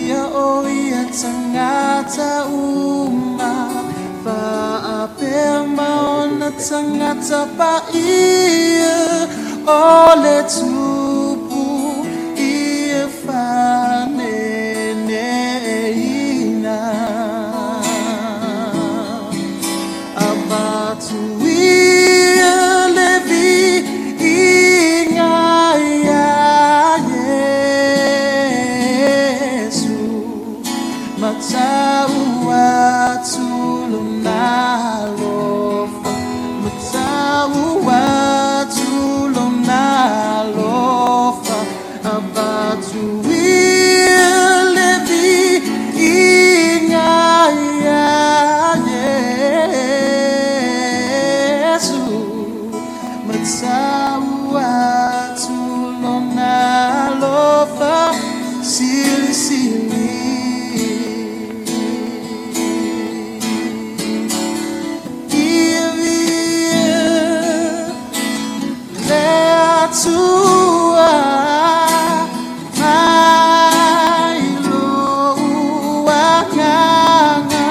ia o ia tagata uma faapea ma ona tagata paia o le Tupu ia faaneneina. Avatu ia le viiga ia Iesu, matau atu Lona alofa, matau atu Lona alofa. Avatu ia le viiga ia Iesu, matau atu Lona alofa silisili. Ia viia le Atua mai lou agaga,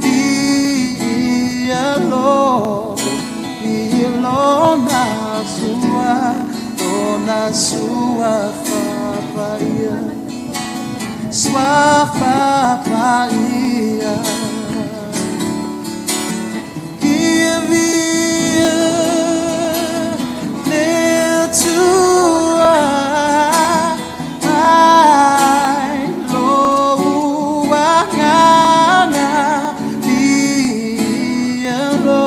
viia lo, viia Lona sua, Lona suafa paia, suafa paia. Ia viia le Atua mai lou agaga, viia lo,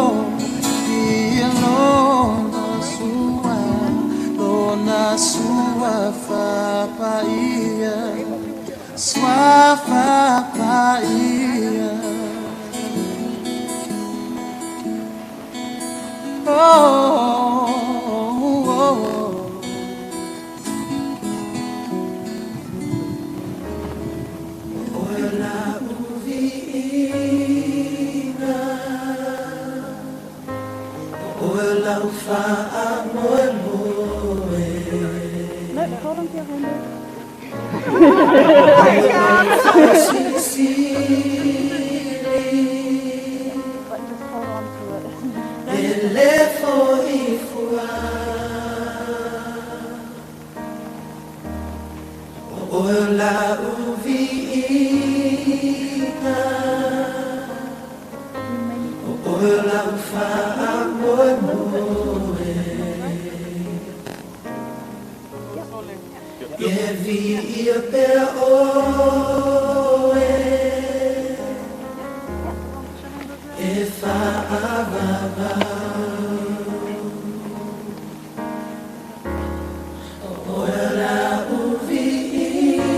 viia Lona sua, Lona suafa paia, suafa paia. Oh. O lau viiga, o lau faamoemoe. No, hold on to your hand. Silisili. But just hold on to it. E le fo'i fua. O lau viiga, You may need to o lau faamoemoe. E viia pea oe e faavavau. O lau viiga,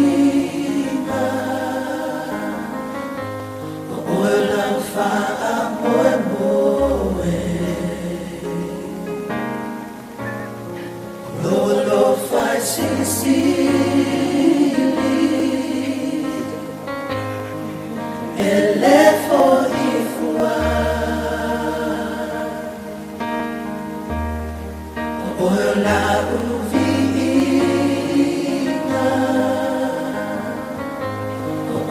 o lau faamoemoe. Lou alofa e silisili. E le fo'i fua. O lau viiga,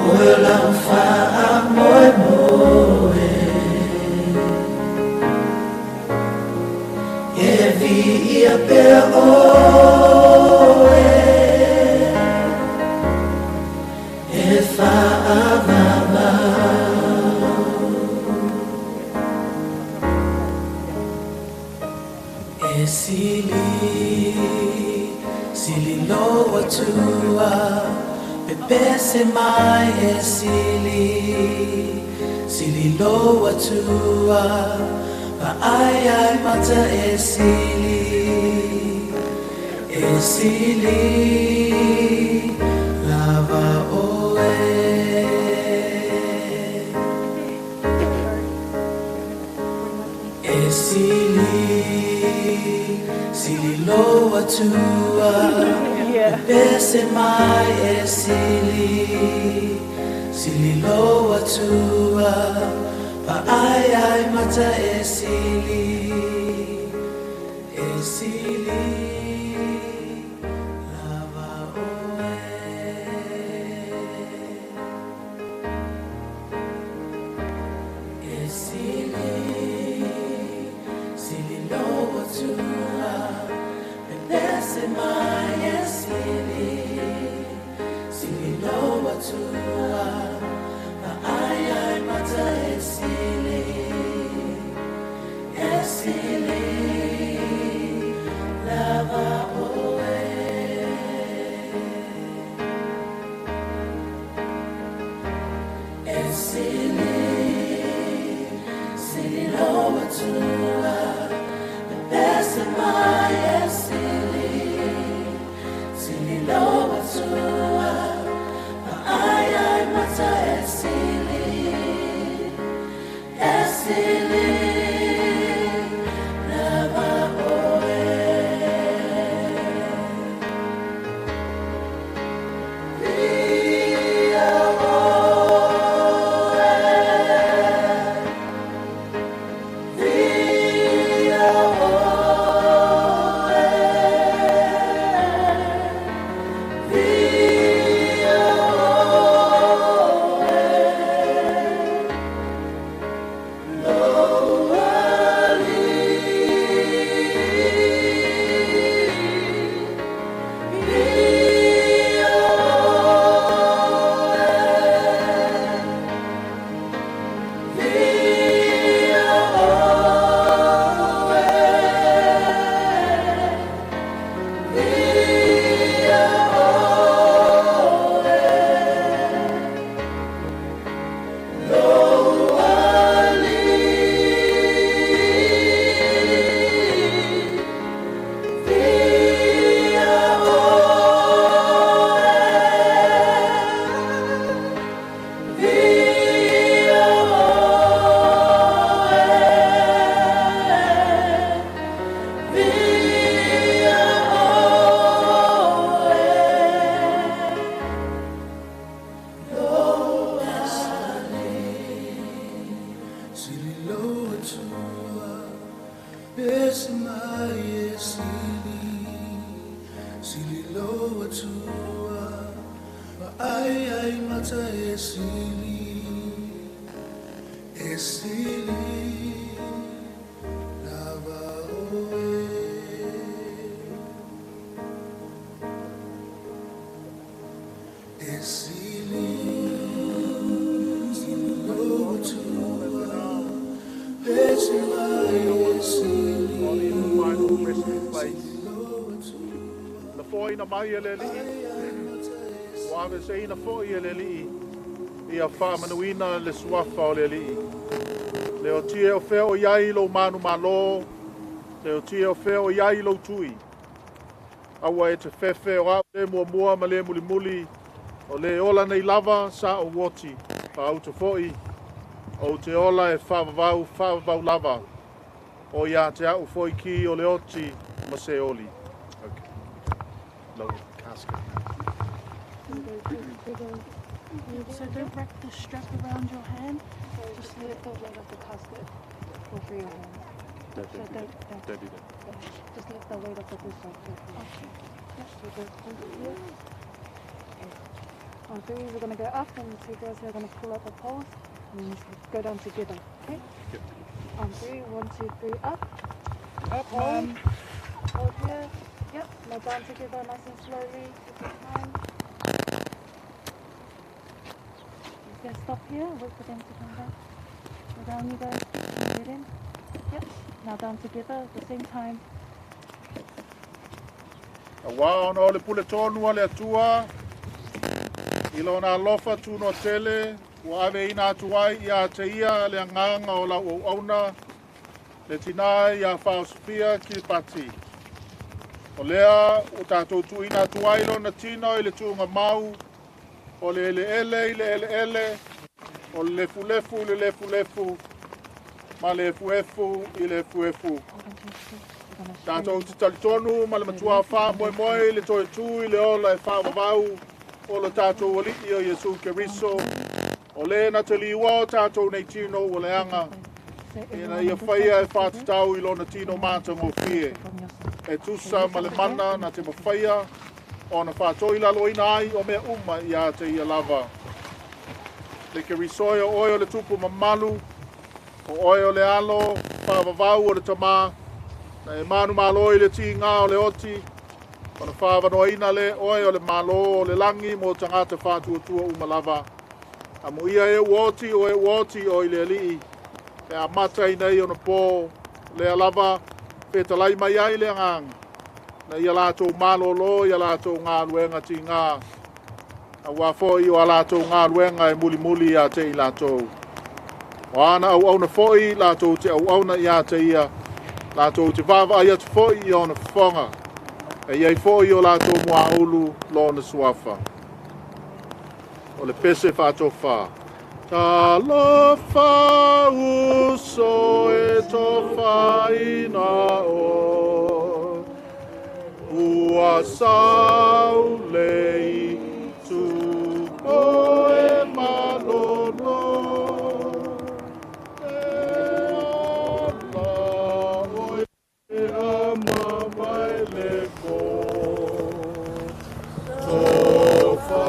o lau faamoemoe. E viia pea oe e faavavau. E sili, sili lou Atua, pepese mai e sili, sili lou Atua, vaai ai mata e sili, e sili, lava oe. E sili, sili lou Atua, pepese mai e sili, sili lou Atua, vaai ai mata e sili, e sili, lava oe. Atua Vaai ai mata e sili E sili lava oe E sili sili lou Atua Pepese mai e sili sili lou Atua Vaai ai mata e sili E sili lava oe Via oe Via oe Via oe Lou Alii Via oe Via oe Via oe Lou Alii Via oe Via oe Via oe Lou Alii Sili lou Atua Pese mai e sili Sili lou Atua Vaai ai mata e sili E sili lava oe E sili sili lou Atua Pese mai e sili Final resting place. Lafoina mai e le Alii, ua aveeseina foi e le Alii, ia faamanuina le suafa o le Alii. Le Atua o fea o i ai lou manumalo, le Atua o fea o i ai lou tui. Aua e te fefe o au le muamua ma le mulimuli, o le ola nei lava sa ou oti, faauto foi, ou te ola e faavavau, faavavau lava, o ia te au foi ki o le oti ma Seoli. Okay. Lower the casket. So don't wrap the strap around your hand. Just let the weight of the casket go through your hand. Don't, So do that. don't, Don't do that. Just let the weight of the this side go through. Okay. Yep, so go hold it here. Okay. On three, we're gonna go up, and the two girls here are gonna pull up the poles, and then just go down together. Okay? Yep. On three, one, two, three, up. Up, Hold. mum. Hold here. Yep. Now down together, nice and slowly. Take your time. Just gonna stop here. Wait for them to come back. Go down, you guys. Get in. Yep. Now down together at the same time. Auā ona o le pule tonu a le Atua, i lona alofa tunoa tele, ua aveina atu ai ia te ia le agaga o lau auauna, le tinā ia Faosofia Kiripati. O lea ua tatou tuuina atu ai lona tino i le tuugamau, o le eleele i le eleele, o le lefulefu i le lefulefu, ma le efuefu i le efuefu. Hold on to your stick. We're gonna Tatou te straighten talitonu ma le matua faamoemoe i le toe tu i le ola e faavavau o lo tatou Alii o Iesu Keriso. O le na te liua o tatou nei tino ua leaga, So ina ia faia e faatatau i lona tino matagofie. from your side. E tusa ma le mana na te mafaia, ona faatoilaloina ai o mea uma ia te ia lava. Le Keriso e o oe o le tupu mamalu, o oe o le alo, faavavau o le tamā, na e manumalo i le tiga o le oti, Ona fa'aavanoaina lea e oe o le Malo o le lagi mo tagata fa'atuatua uma lava. Amuia e ua oti o e ua oti o i le Alii, e amata ina ia ona pō, lea lava fetalai mai ai le agaga, na ia latou malōlō i a latou galuega tigā, auā foi o a latou galuega e mulimuli iā te i latou. O ana auauna foi latou te auauna iā te ia, latou te vaavaai atu foi i ona fofoga, e i ai foi i o latou muaulu lona suafa. O le pese faatofā. Talofa uso e tofaina oe, ua sau le itupo e malolo. E ala oe e ama mai le po. Tofa,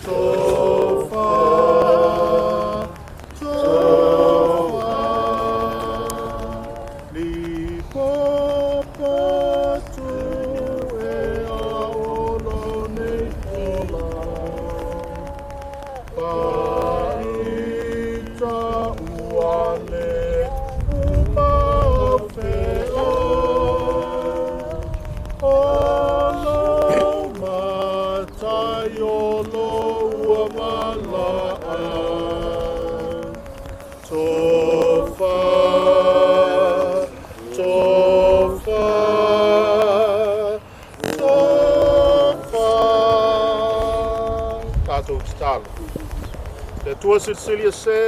tofa, tofa, lipopo tu e aolo nei ola. Fa'ita ua le uma o feo, o lou matai o lou valaau. Tofa, tofa, tofa. Tatou tatalo. Le Atua Silisili Ese,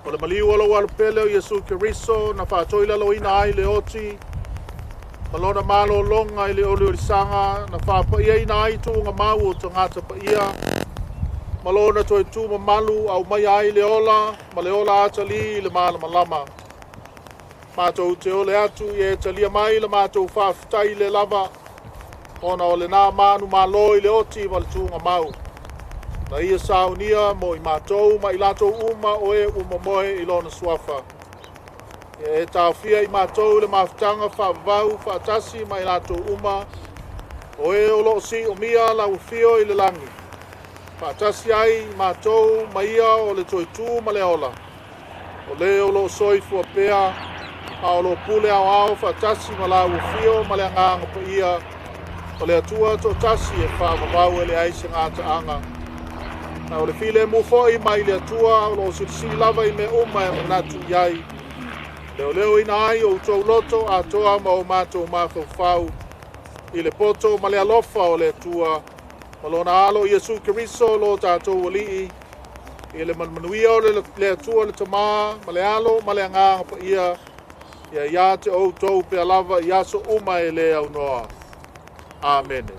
o le maliu o lou Alo pele o Iesu Keriso na faatoilaloina ai le oti ma lona malōlōga i le oliolisaga na faapa'iaina ai tuugamau o tagata paia ma lona toe tu mamalu aumaia ai le ola ma le ola atalī i le malamalama. Matou te ole atu ia e talia mai la matou faafetai le lava ona o lenā manumalo i le oti ma le tuugamau. Na ia saunia mo i matou ma i latou uma o e ua momoe i lona suafa. Ia e taofia i matou le mafutaga faavavau faatasi ma i latou uma o e o loo siomia lau afio i le lagi. Faatasi ai i matou ma ia o le toe tu ma le ola. O le o loo soifua pea a o lo pule aoao faatasi ma lau afio ma le agaga paia o le Atua toatasi e faavavau e leai se gataaga. A o le filemu foi mai le Atua o loo silisili lava i mea uma e manatu i ai. Leoleoina ai o outou loto atoa ma o matou mafaufau i le poto ma le alofa o le Atua ma lona alo Iesu Keriso lo tatou Alii, i le manumanuia o le Atua le Tamā ma le Alo ma le Agaga Paia, ia iā te outou pea lava i aso uma e lē aunoa. Amene.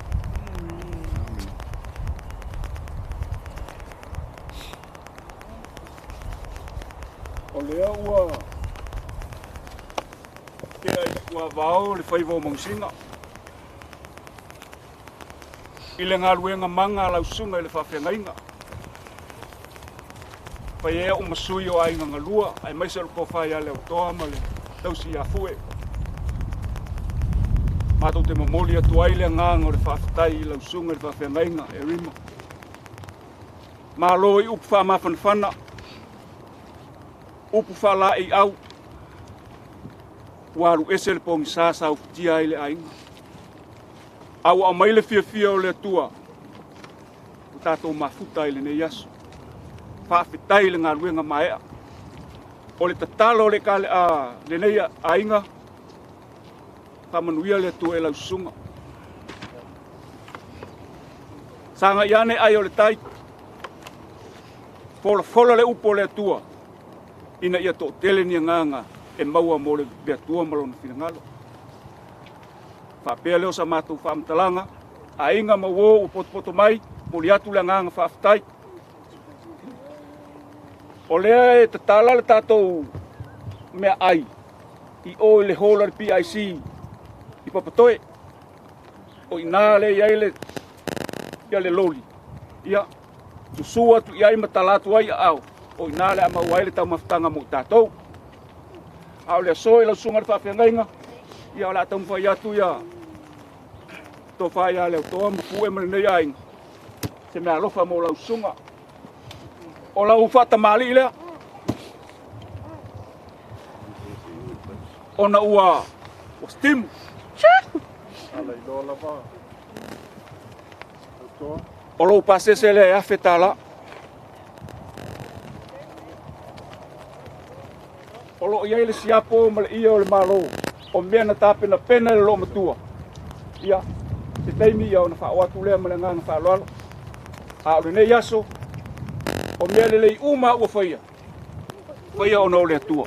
O lea ua tea i tuavao le faiva o Mausina i le galuega maga a lau susuga i le faafeagaiga. Fai ai au ma sui o aiga galua, aemaise o le tofa ia Leautoa ma le tausi ia Fue. Matou te momoli atu ai le agaga o le faafetai i lau susuga i le faafeagaiga e Rima. Malo i upu faamafanafana, upu faalaeiau, ua alu ese le pogisa sa ufutia ai le aiga. A ua aumai le fiafia o le Atua, ua tatou mafuta ai lenei aso. Faafetai i le galuega maea. O le tatalo o le kale, a, lenei aiga, faamanuia le Atua e lau susuga. Sagai ane ai o le tai, folafola le upu o le Atua, ina ia toatele ni agaga e maua mo le Atua ma lona finagalo. Faapea lea o sa matou faamatalaga, aiga ma uo ua potopoto mai, momoli atu le agaga faafetai. O lea e tatala le tatou meaai i o i le hall a le PIC i Papatoe. O i ina lea e i ai le, ia le loli. Ia, susu atu i ai ma tala atu ai aao, o i ina le a maua ai le taumafataga mo i tatou. A o le aso i lau susuga i le faafeagaiga, Ia o le a taumafai atu ia tofa ia Leotoa ma Pue ma lenei aiga se mea alofa mo lau susuga. O lau faatamalii lea ona ua steam. Ala iloa lava. Leotoa. O lou pasese lea e $1,000. O loo i ai le siapo ma le ia o le Malo o mea na tapenapena e le loomatua. Ia, se taimi ia ona faaoo atu lea ma le agaga faaaloalo. A o lenei aso, o mea lelei uma ua faia, faia ona o le Atua.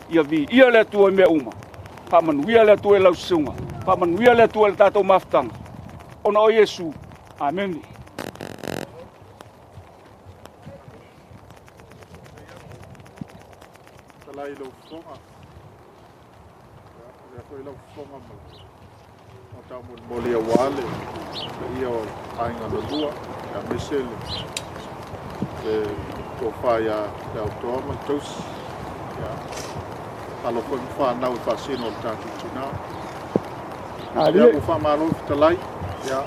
Ia viia le Atua i mea uma. Faamanuia le Atua i lau susuga. Faamanuia le Atua i le tatou mafutaga. Ona o Iesu. Amene. Talai lau fofoga. Ia, lea foi lau fofoga ma o taumolimoli aua le paia o aiga lua, aemaise le tofa ia Leautoa ma le tausi. Ia, alo foi ma fanau e faasino o le tatou tina. Ia, ua faamalo fetalai. Ia,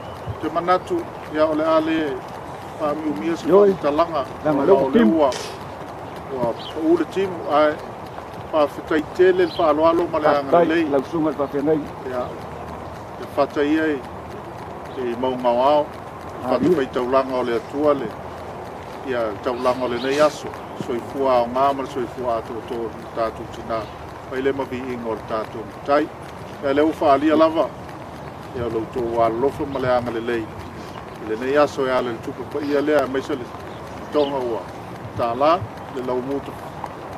te manatu, ia, o le a le faamiumia se faamatalaga. O lea ua pau le timu, ae faafetai tele le faaaloalo ma le agalelei. Lau susuga i le faafeagaiga. Ia, e fata ia i mauga o ao, fatafaitaulaga o le Atua le ia taulaga o lenei aso, soifua aoga ma le soifua atoatoa o le tatou tina, mai le maviiga o le tatou matai. Ia lea ua faaalia lava ia lo outou alolofa ma le agalelei i lenei aso e ala i le tupe paia lea, aemaise le toga ua tālā, le laumu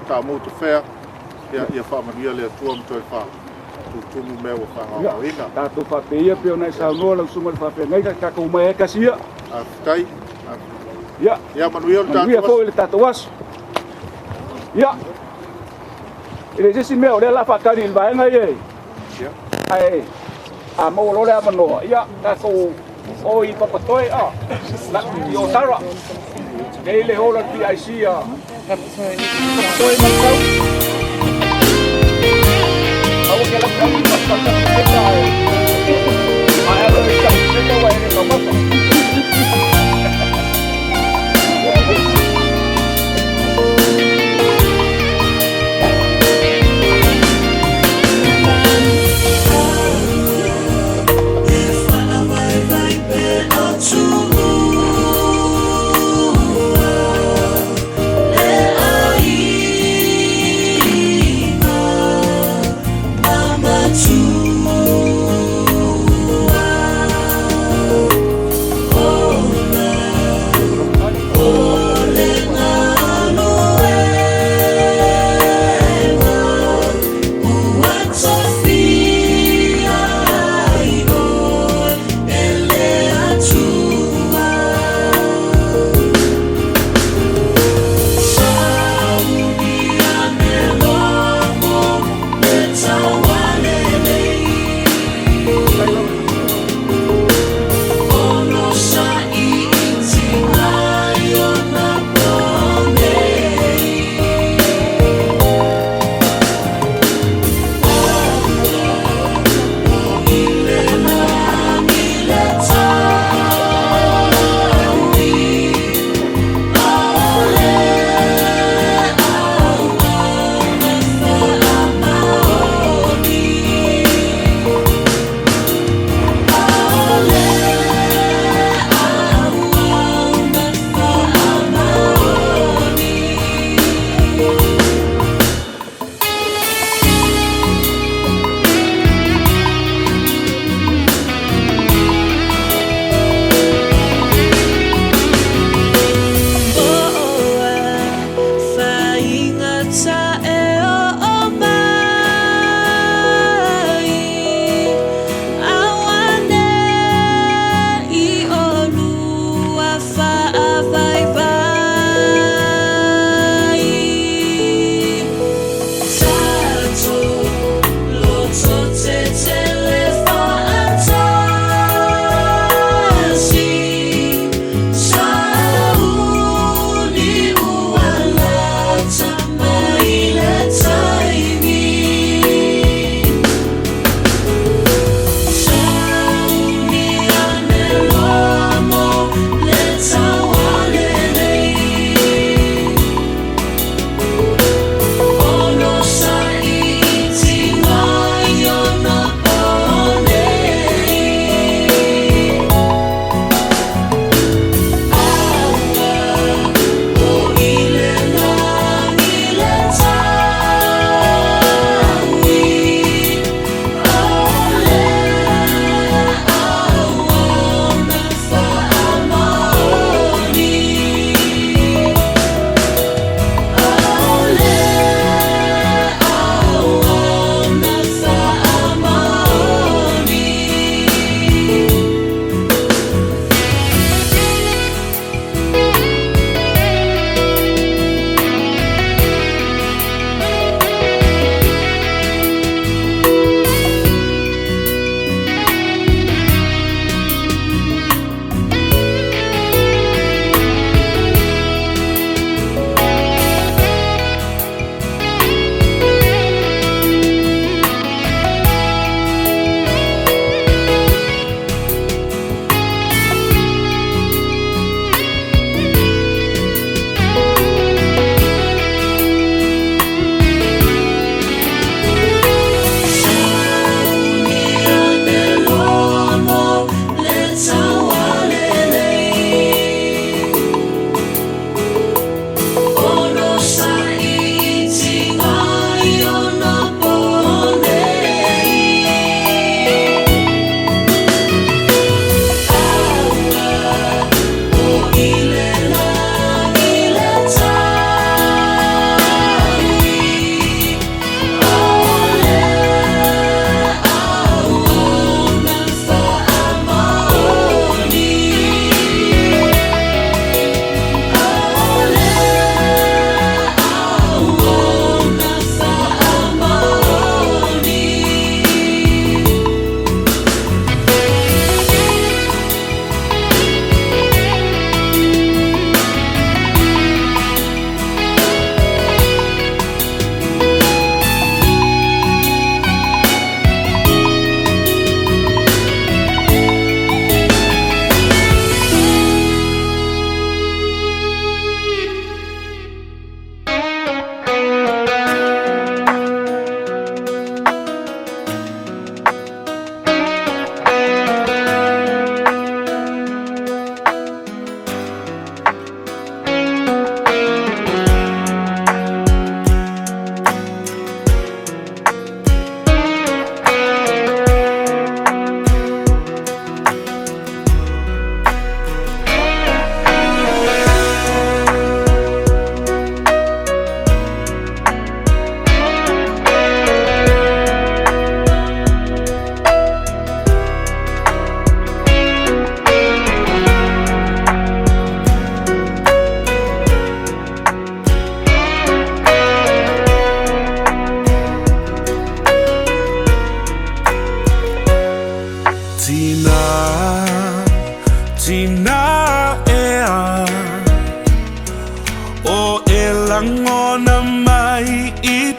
taamu tafea, ia, ia faamanuia le Atua ma toe faatutumu mea ua faagaogoina. Tatou faapea pei ona e saunoa lau susuga i le faafeagaiga, tatou mai ai tasi ia. Faafetai. Ia, Ia manuia le manuia tatou foi le tatou aso. Ia, e le se isi mea o lea o le a faatali i le vaega ia, Ia. ae a maua loa le avanoa, ia tatou o i Papatoe a i Otara. Nei le hall a le PIC a Papatoe ma le tau. Aua ke lau tau i pasipasi e. Ae alo i tau seta ua e le taumafa.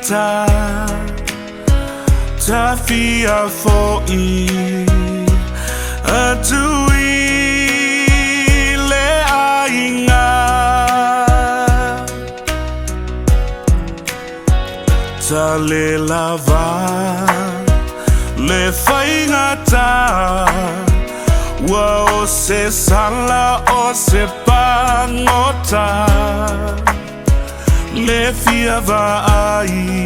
ta Tafia fo'i Atu i le aiga Ta le lava le faigata Ua o se sala o se pagota Le fia vaai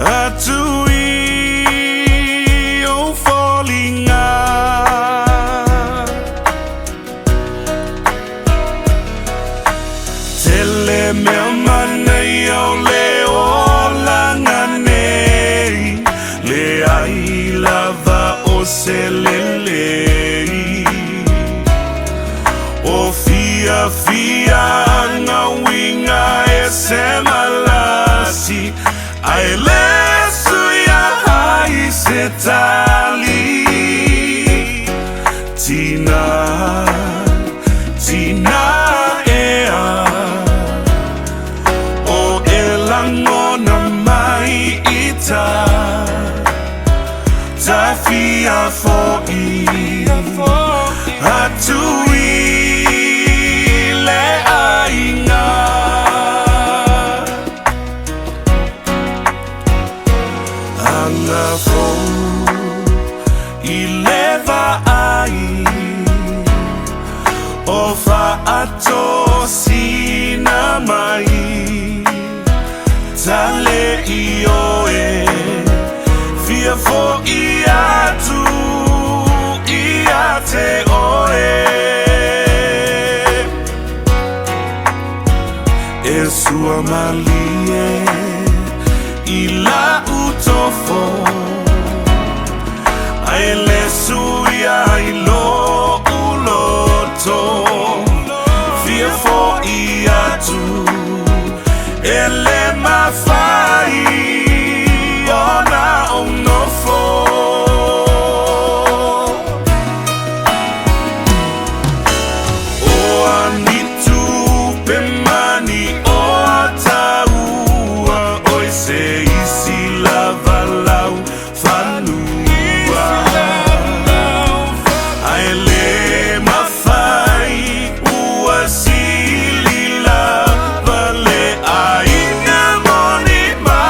atu i ou foliga. Tele mea manaia o le olaga nei, leai lava o se lelei. O fiafiaga uiga e se malasi, ae le suia ai se tali. Tina, tina ea, o e lagona mai i ta Tafia fo'i atu i le aiga. Aga fou i le vaai o faatosina mai Ta le i oe fia fo'i atu ia te oe. E sua malie i lau tofo Ae le suia i lo'u loto Fia fo'i atu e le mafai ona ou nofo. O a ni tupe mani o a taua Oi se isi lava lau fanua Ae le mafai ua sili lava le aiga moni ma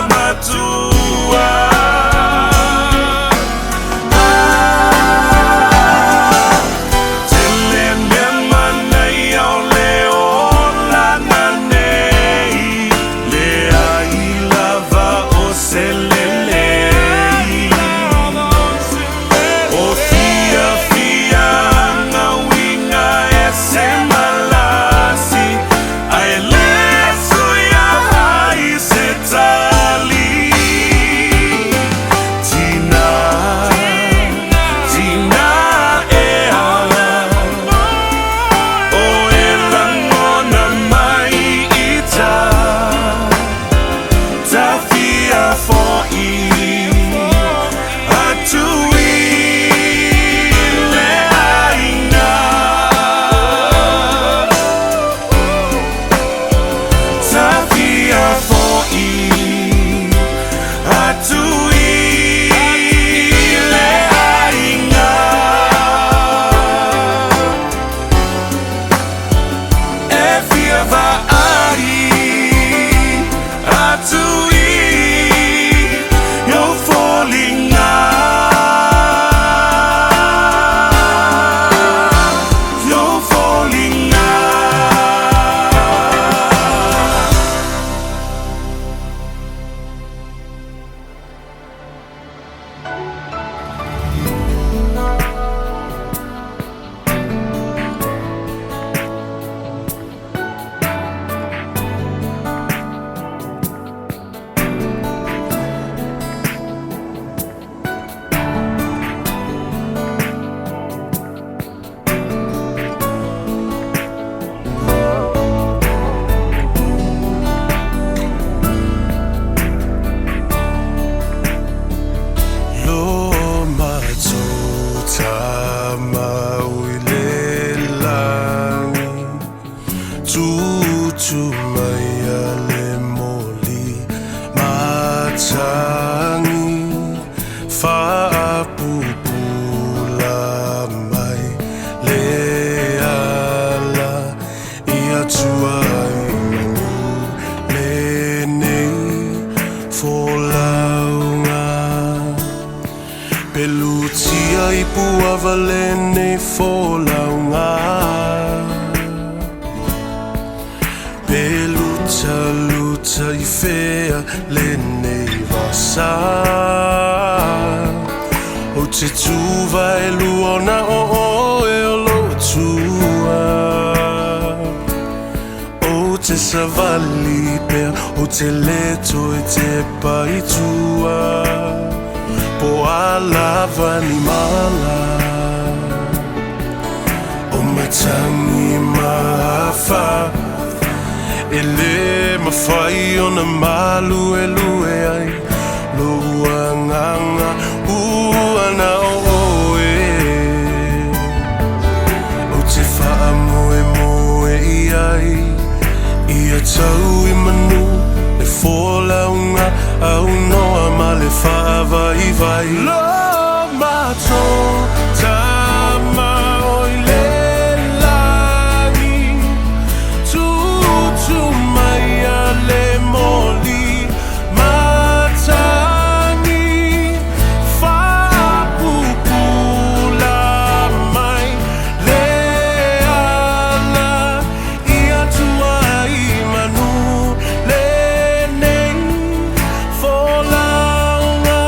matua. Tele mea manaia o le olaga nei, leai lava o se lelei. O fiafiaga uiga e se malasi, ae le suia ai se tali. Tina, tina ea, o e lagona mai i ta Tafia fo'i atu i le aiga. Tafia fo'i atu i le aiga. E fia vaai atu i ou foliga. Ou foliga. Lo matuta mau i le lagi Tutu mai a le moli. lava lenei folauga. Pe lutaluta i fea lenei vasa. Ou te tuva e luona o oe o lou tua. Ou te savali pea, ou te le toe tepa i tua. Po a lava ni mala o matangi mahafa e le mafai ona maluelue ai lou agaga ua na o oe. Ou te faamoemoe i ai ia tau i manu le folauga aunoa ma le faavaivai. Lo matou Tama o i le lagi, tutu mai a le moli matagi, faapupula mai le ala ia tuai manu lenei folauga.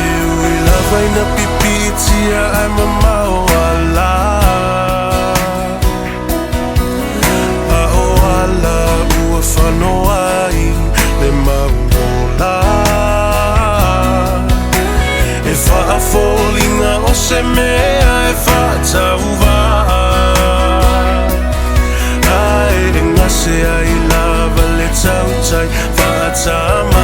E ui lava ina pipiitia ae mamao ala, a o ala ua fanoa ai le mauola. E faafoliga o se mea e faatauvaa, ae e gase ai lava le tautai faatamala.